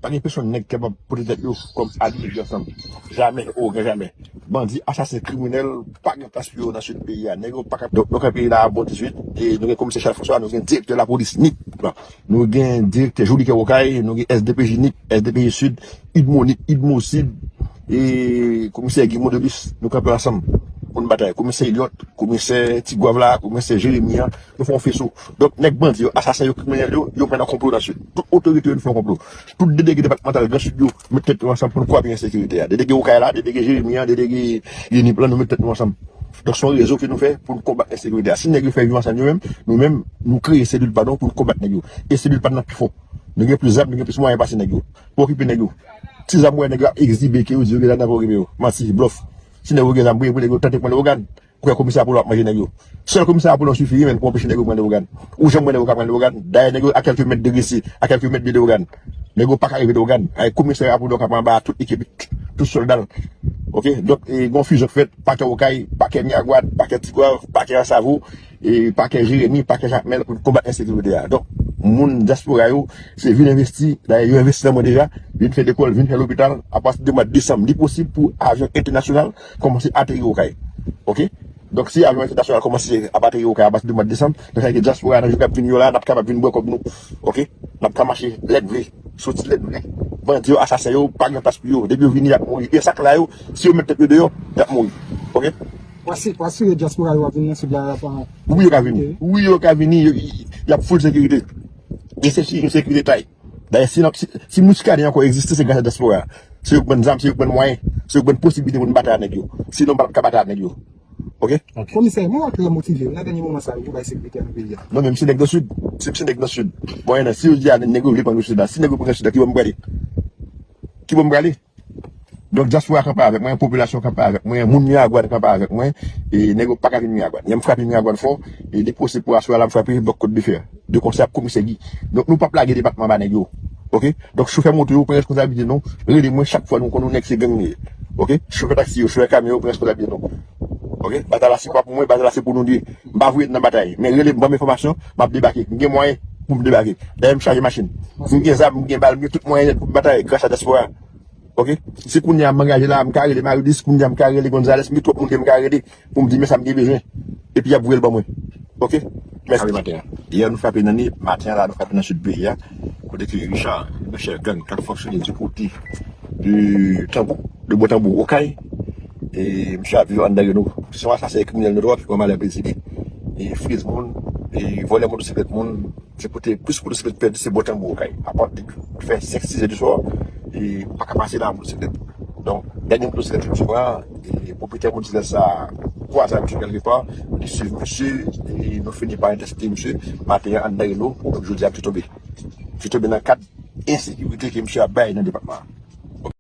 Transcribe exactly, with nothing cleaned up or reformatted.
Pa gen pèsonn nèg ki kapab pote tèt yo kòm adjè Viv Ansanm. Jamè, o gran jamè. Bandi, asasen, kriminèl, pa gen plas pou yo nan sid peyi a. Nèg yo pa ka. Donk, nou kanpe la a bon dizuit, e nou gen komisè Charles François, nou gen direktè lapolis Nip, nou gen direktè Jolikè Okay, nou gen S D P J Nip, S D P J Sid, Idmo Nip, Idmo Sid, e komisè Guy Mondelis, nou kanpe ansanm pou n batay. Komisè Eliot, komisè Tigwav la, komisè Jeremi an, nou fè yon feso. Donk, nèg bandi yo, asasen yo, kriminèl yo, yo pran nan konplo nan sid. Tout otorite yo, nou fè yon konplo. Tout delege depatmantal Gran Sid yo, met tèt nou ansanm pou n kwape ensekirite a. Delege Okay la, delege Jeremi an, delege Nip lan, nou met tèt nou ansanm. Donk, se yon rezo ke nou fè pou n konbat ensekirite a. Si nèg yo fè Viv Ansanm yo menm, nou menm, nou kreye selil pa nou pou n konbat nèg yo. E selil pa n nan pi fò. Nou gen plis zam, nou gen plis mwayen pase nèg yo. Pa okipe nèg yo. Ti zam ou wè nèg yo ap egzibe ke yo di yo gen ladan, pa okipe yo. Manti, blòf. Si nèg yo gen zam, priye pou nèg yo tante pran Lewogàn. Ou kwè komisè Apollo ap manje nèg yo? Sèl komisè Apollo sifi wi, menm, pou anpeche nèg yo pran Lewogàn. Ou janm wè nèg yo ka pran Lewogàn? Dayè, nèg yo a kèlke mèt de Gresi, a kèlke mèt de Lewogàn. Nèg yo pa ka rive Lewogàn. Ay, komisè Apollo k ap anba tout ekip, tout sòlda l. Oke? Donk, e, gon fizyon k fèt, pakè Okay, pakè Miragwàn, pakè Tigwav, pakè Ansavo, e, pakè Jeremi, pakè Jakmèl pou konbat ensekirite a. Donk, moun dyaspora yo, se vin envesti, dayè, yo envesti nan mwen deja, vin fè lekòl, vin fè lopital, apati de mwa desanm, li posib pou avyon entènasyonal kòmanse ateri Okay. Oke? Donk, si avyon entènasyonal kòmanse ap ateri Okay apati de mwa desanm, donk, sa vle di dyaspora nan jou k ap vini yo la, n ap kapab vin bwè kòb nou. Oke? N ap ka mache lèt vre, soti lèt vre. Bandi yo, asasen yo, pa gen plas pou yo. Depi yo vini, y ap mouri. E sa k la yo, si yo met tèt yo deyò, y ap mouri. Oke? W ase, w asire dyaspora yo ap vini nan sid la, la, pa. Wi, yo ka vini. Wi, yo ka vini. Yo, y, y ap full sekirite. E se si sekirite tay. Dayè, si, si, si Muscadin ankò egziste, se gras a dyaspora. Se yo k ban n zam, se yo k ban n mwayen, se yo k ban n posiblite pou n batay ak nèg yo. Sinon, n p ap ka batay ak nèg yo. Oke? Komisè, mwen wè trè motive wi nan dènye moman sa yo pou bay sekirite a nan peyi a. Non, men m se nèg nan Sid. Se m se nèg nan Sid. Bon, si yo di a nèg yo vle pran Gran Sid la, si nèg yo pran Gran Sid la, ki bò m prale? Ki bò m prale? Donk, dyaspora kanpe avèk mwen, popilasyon kanpe avèk mwen, moun Miragwàn kanpe avèk mwen, e nèg yo pa ka vin Miragwàn. Yè m frape Miragwàn fò, e li posib pou aswè a la m frape blòk Kòt de Fè. De konsè ak komisè Guy. Donk, nou p ap lage depatman ba nèg yo. Oke? Donk, chofè moto yo, pran responsablite nou. Rele mwen chak fwa nou konn yon nèg se gang li ye. Oke? Chofè taksi yo, chofè kamyon yo, pran responsablite nou. Oke? Batay la se pa pou mwen, batay la se pou nou de. M pa voye nan batay. Men rele m, ban m enfòmasyon, m ap debake. M gen mwayen pou m debake. Dayè, m chaje machin. M gen zam, m gen bal, m gen tout mwayen nèt pou m batay gras a dyaspora. Oke? Si kounye a m angaje la, m ka rele Maridis, kounye a m ka rele Gonzales, m gen twòp moun ke m ka rele pou m di men sa m gen bezwen. Epi y ap voye l ban mwen. Oke? Mèsi. Frape maten an. Yè nou frape nan Nip, maten an la nou frape nan sid peyi a. Kote ke Richard, yon chèf gang k ap fonksyone di kote de Tanbou, de Bò Tanbou Okay. E misye ap viv anndan Reno. Se yon asasen e kriminèl notwa ki pran malè pezi li. E friz moun, e vòlè motosiklèt moun. Se kote plis motosiklèt pèdi, se Bò Tanbou Okay. Apati de fè senk, sis è di swa, e ou pa ka pase la an motosiklèt. Donk, dènye motosiklèt ke misye pran, e pwopriyetè motosiklèt sa a kwaze ak misye kèlkepa, li swiv misye, e nou fini pa entèsepte misye, maten an anndan Reno, donk jodi a misye tonbe. Misye tonbe nan kad ensekirite ke misye ap bay nan depatman an.